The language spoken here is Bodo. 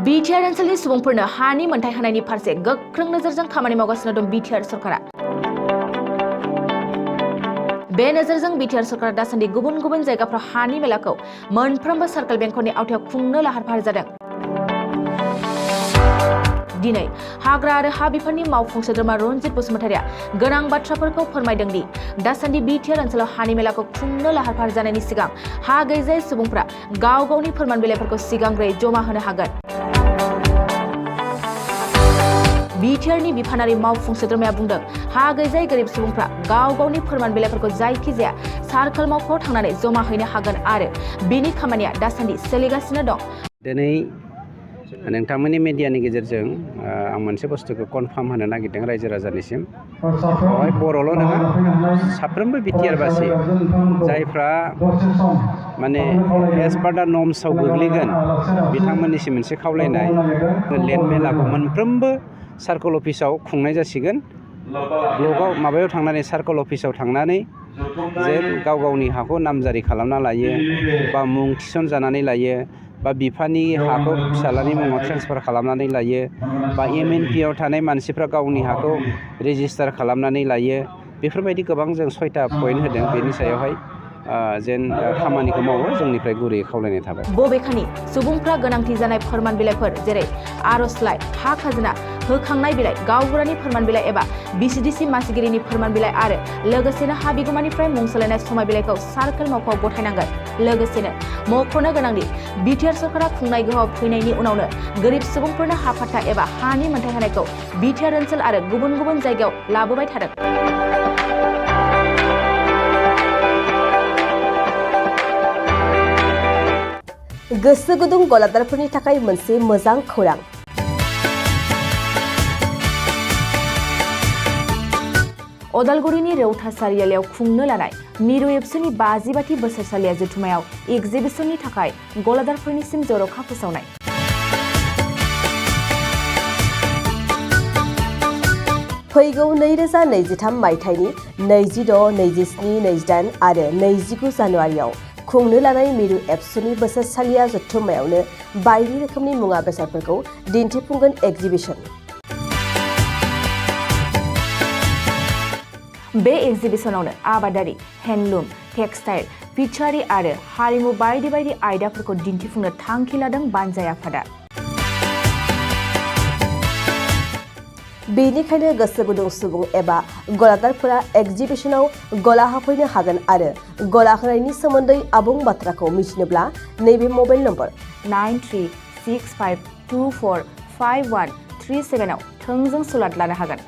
बिटिआर ओनसोलनि सुबुंफोरनो हानि मोनथाय होनायनि फारसे गोख्रों नोजोरजों खामानि मावगासिनो दं बिटिआर सरकारा। बे नोजोरजों बिटिआर सरकारा दासान्दि गुबुन गुबुन जायगाफ्राव हानि मेलाखौ मोनफ्रोमबो सार्केल बेंखननि आवथायाव खुंनो लाहार फाहार जादों। दिनै हाग्रा आरो हा बिफाननि मावफुं सोद्रोमा रनजित बसुमतारिया गोनां बाथ्राफोरखौ फोरमायदों दि दासान्दि बिटिआर ओनसोलाव हानि मेलाखौ खुंनो लाहार फाहार जानायनि सिगां हा गैजायै सुबुंफ्रा गाव गावनि फोरमान बिलाइफोरखौ सिगांग्रोयै जमा होनो हागोन। बिटिआरनि बिफानारि मावफुं सोद्रोमाया बुंदों, हा गैजायै गोरिब सुबुंफ्रा गाव गावनि फोरमान बिलाइफोरखौ जायखिजाया सार्केल मावख'आव थांनानै जमा हैनो हागोन आरो बेनि खामानिया दासान्दि सोलिगासिनो दं। दिनै नोंथांमोननि मिडियानि गेजेरजों आं मोनसे बुस्थुखौ कनफार्म होनो नागिरदों रायजो राजानिसिम। बेवहाय बर'ल' नङा, साफ्रोमबो बिटिआरबासि जायफ्रा माने एज पार दा नर्म्सआव गोग्लैगोन बिथांमोननिसिम मोनसे खावलायनाय, लेन्ड मेलाखौ मोनफ्रोमबो सार्कल अफिसाव खुंनाय जासिगोन। ब्लकआव माबायाव थांनानै सार्कल अफिसाव थांनानै जेन गाव गावनि हाखौ नामजारि खालामना लायो बा मुं थिसनजानानै लायो बा बिफानि हाखौ फिसालानि मुङाव ट्रेन्सफार खालामनानै लायो बा MNPआव थानाय मानसिफ्रा गावनि हाखौ रेजिस्टार खालामनानै लायो। बेफोरबायदि गोबां जों 6टा पइन्ट होदों। बेनि सायावहाय जेन खामानिखौ मावो जोंनिफ्राय गुरैयै खावलायनाय थाबाय। बबेखानि सुबुंफ्रा गोनांथि जानाय फोरमान बिलाइफोर जेरै आर'जलाइ, हा खाजोना होखांनाय बिलाइ, गावबुरानि फोरमान बिलाइ एबा BCDC मासिगिरिनि फोरमान बिलाइ आरो लोगोसेनो हा बिगोमानिफ्राय मुं सोलायनाय समाय बिलाइखौ सार्केल मावख'आव गथायनांगोन। लोगोसेनो मख'नो गोनांदि बिटिआर सरकारा खुंनाय गोहोआव फैनायनि उनावनो गोरिब सुबुंफोरनो हा पट्टा एबा हानि मोनथाय होनायखौ बिटिआर ओनसोल आरो गुबुन गुबुन जायगायाव लाबोबाय थादों। गोसो गुदुं गलादारफोरनि थाखाय मोनसे मोजां खौरां। अदालगुरिनि रौता सारियालियाव खुंनो लानाय मिरु एबसुनि 50 बोसोरसालिया जथुमायाव एक्जिबिसननि थाखाय गलादारफोरनिसिम जर'खा फोसावनाय। फैगौ 2023 मायथाइनि 26, 27, 28 आरो 29 जानुवारियाव खुंनो लानाय मिरु एबसुनि बोसोरसालिया जथुम्मायावनो बायदि रोखोमनि मुवा बेसादफोरखौ दिन्थिफुंगोन एक्जिबिसन। बे एक्जिबिसनावनो आबादारि, हेन्डलुम, टेक्सटाइल, फिचारि आरो हारिमु बायदि बायदि आयदाफोरखौ दिन्थिफुंनो थांखि लादों बानजाय आफादा। बेनिखायनो गोसो गुदुं सुबुं एबा गलादारफोरा एक्जिबिसनाव गला होफैनो हागोन आरो गला होनायनि सोमोन्दै आबुं बाथ्राखौ मिथिनोब्ला नैबे मबाइल नम्बर 9365245137 आव थोंजों सुलाद लानो हागोन।